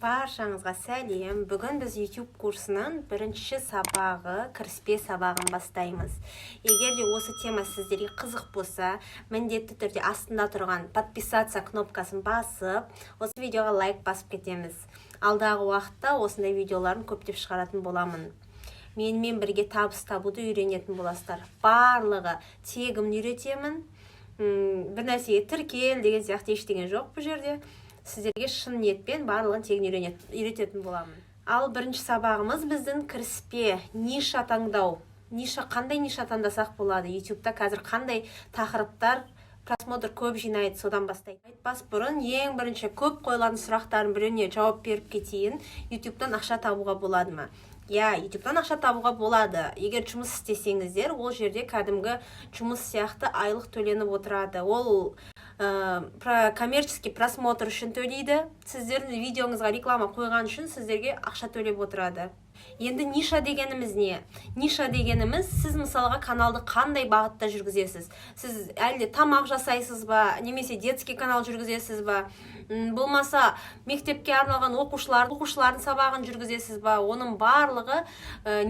Баршаңызға сәлем! Бүгін біз YouTube курсының бірінші сабағы, кіріспе сабағын бастаймыз. Егер де осы тема сіздерге қызық болса, міндетті түрде астында тұрған подписаться кнопкасын басып, осы видеоға лайк басып кетеміз. Алдағы уақытта осындай видеоларын көптеп шығаратын боламын. Менімен бірге табыс табуды үйренетін боласыздар. Барлығы тегін үйретемін. Бір нәрсеге тіркел деген сияқты ештеңе жоқ бұл жерде. Сіздерге шын ниетпен барлығын тегін үйрететін боламын. Ал бірінші сабағымыз біздің кіріспе, ниша таңдау. Ниша, қандай ниша таңдасақ болады, Ютубта қазір қандай тақырыптар просмотр көп жинайды, содан бастайық. Айтпас бұрын, ең бірінші көп қойылатын сұрақтардың біреуіне жауап беріп кетейін. Ютубтан ақша табуға болады ма? Иә, Ютубтан ақша табуға болады. Егер жұмыс істесеңіздер, ол жерде кәдімгі жұмыс сияқты айлық төленіп отырады. Ол коммерческий просмотр үшін төлейді. Сіздердің видеоңызға реклама қойған үшін сіздерге ақша төлеп отырады. Енді ниша дегеніміз не? Ниша дегеніміз, сіз, мысалға, каналды қандай бағытта жүргізесіз? Сіз әлде тамақ жасайсыз ба немесе детский канал жүргізесіз ба, болмаса мектепке арналған оқушылардың сабағын жүргізесіз ба? Оның барлығы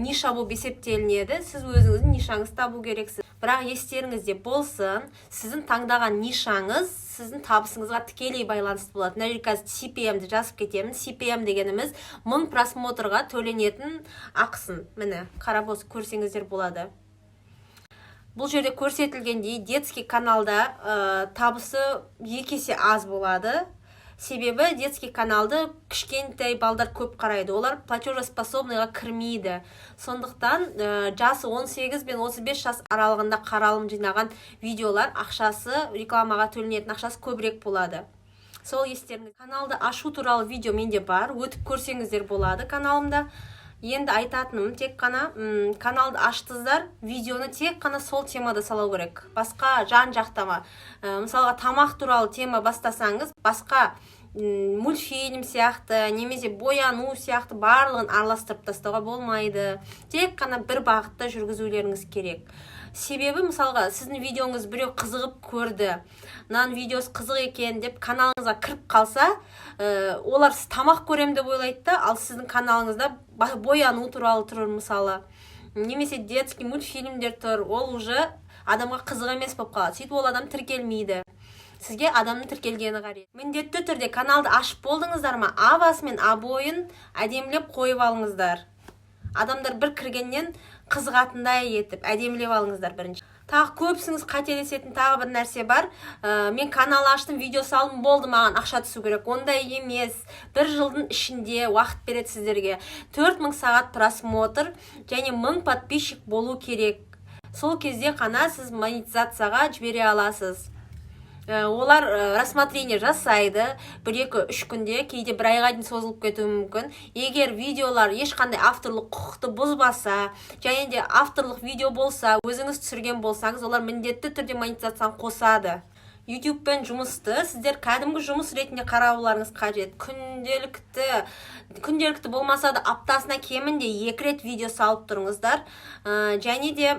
ниша болып есептелінеді. Сіз өзіңіздің нишаңызды табу керексіз. Бірақ естеріңізде болсын, сіздің таңдаған нишаңыз сіздің табысыңызға тікелей байланысты болады. Мына жерге қазір CPM-ді жазып кетемін. CPM дегеніміз 1000 просмотрға төленетін ақысын. Міне, қарап осы көрсеңіздер болады. Бұл жерде көрсетілгендей, детский каналда табысы екі есе аз болады, себебі детский каналды кішкентай балдар көп қарайды, олар платежеспособныйға кірмейді. Сондықтан жасы 18 бен 35 жас аралығында қаралым жинаған видеолар ақшасы, рекламаға төленетін ақшасы көбірек болады. Сол естеріңіз. Каналды ашу туралы видео менде бар, өтіп көрсеңіздер болады каналымда. Енді айтатыным тек қана, каналды аштыңыздар, видеоны тек қана сол темада салу керек. Басқа жан жақтама, мысалға, тамақ туралы тема бастасаңыз, басқа мультфильм сияқты немесе бояну сияқты барлығын араластырып тастауға болмайды. Тек қана бір бағытта жүргізулеріңіз керек. Себебі, мысалға, сіздің видеоңыз біреу қызығып көрді, мынаның видеосы қызық екен деп каналыңызға кіріп қалса, олар сіз тамақ көрем деп ойлайды да, ал сіздің каналыңызда бояну туралы тұр, мысалы, немесе детский мультфильмдер тұр. Ол уже адамға қызық емес болып қалады. Сөйтіп ол адам тіркелмейді. Сізге адамның тіркелгені қажет. Міндетті түрде каналды ашып болдыңыздар ма, авасы мен обойын әдемілеп қойып алыңыздар. Адамдар бір кіргеннен қызығатындай етіп әдемілеп алыңыздар бірінші. Тағы көбісіңіз қателесетін тағы бір нәрсе бар: мен канал аштым, видео салдым, болды, маған ақша түсу керек. Ондай емес. Бір жылдың ішінде уақыт береді сіздерге, 4000 сағат просмотр және 1000 подписчик болу керек. Сол кезде қана сіз монетизацияға жібере аласыз. Олар рассмотрение жасайды бір, екі, үш күнде, кейде бір айға дейін созылып кетуі мүмкін. Егер видеолар ешқандай авторлық құқықты бұзбаса және де авторлық видео болса, өзіңіз түсірген болсаңыз, олар міндетті түрде монетизацияны қосады. Ютубпен жұмысты сіздер кәдімгі жұмыс ретінде қарауларыңыз қажет. Күнделікті болмаса да, аптасына кемінде екі рет видео салып тұрыңыздар. Және де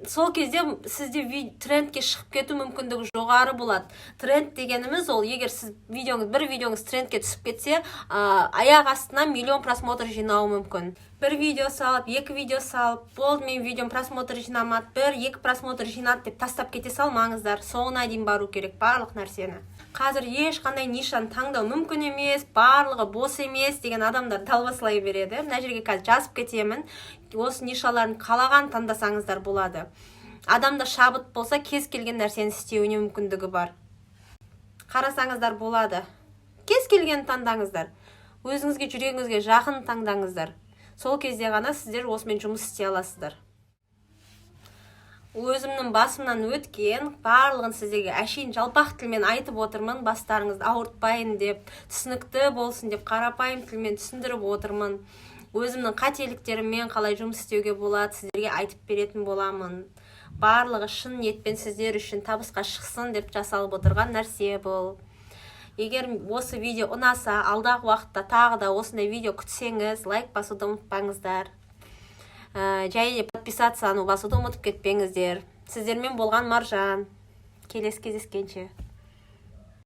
сол кезде сізде трендке шығып кету мүмкіндігі жоғары болады. Тренд дегеніміз ол егер сіз видеоңыз, бір видеоңыз трендке түсіп кетсе, аяқ астынан миллион просмотр жинауы мүмкін. Бір видео салып, екі видео салып болды, менің видеом просмотр жинамады, бір екі просмотр жинады деп тастап кете салмаңыздар. Соңына дейін бару керек барлық нәрсені. Қазір ешқандай нишаны таңдау мүмкін емес, барлығы бос емес деген адамдар далбасалай береді. Мына жерге қазір жазып кетемін, осы нишаларын қалаған таңдасаңыздар болады. Адамда шабыт болса, кез келген нәрсені істеуіне мүмкіндігі бар. Қарасаңыздар болады. Кез келгенін таңдаңыздар, өзіңізге, жүрегіңізге жақын таңдаңыздар. Сол кезде ғана сіздер осымен жұмыс істей аласыздар. Өзімнің басымнан өткен барлығын сіздерге әшейін жалпақ тілмен айтып отырмын. Бастарыңызды ауыртпайын деп, түсінікті болсын деп, қарапайым тілмен түсіндіріп отырмын. Өзімнің қателіктеріммен қалай жұмыс істеуге болады, сіздерге айтып беретін боламын. Барлығы шын ниетпен сіздер үшін, табысқа шықсын деп жасалып отырған нәрсе бұл. Егер осы видео ұнаса, алдағы уақытта тағы да осындай видео күтсеңіз, лайк басуды ұмытпаңыздар, және де подписаться басуды ұмытып кетпеңіздер. Сіздермен болған Маржан. Келесі кездескенше!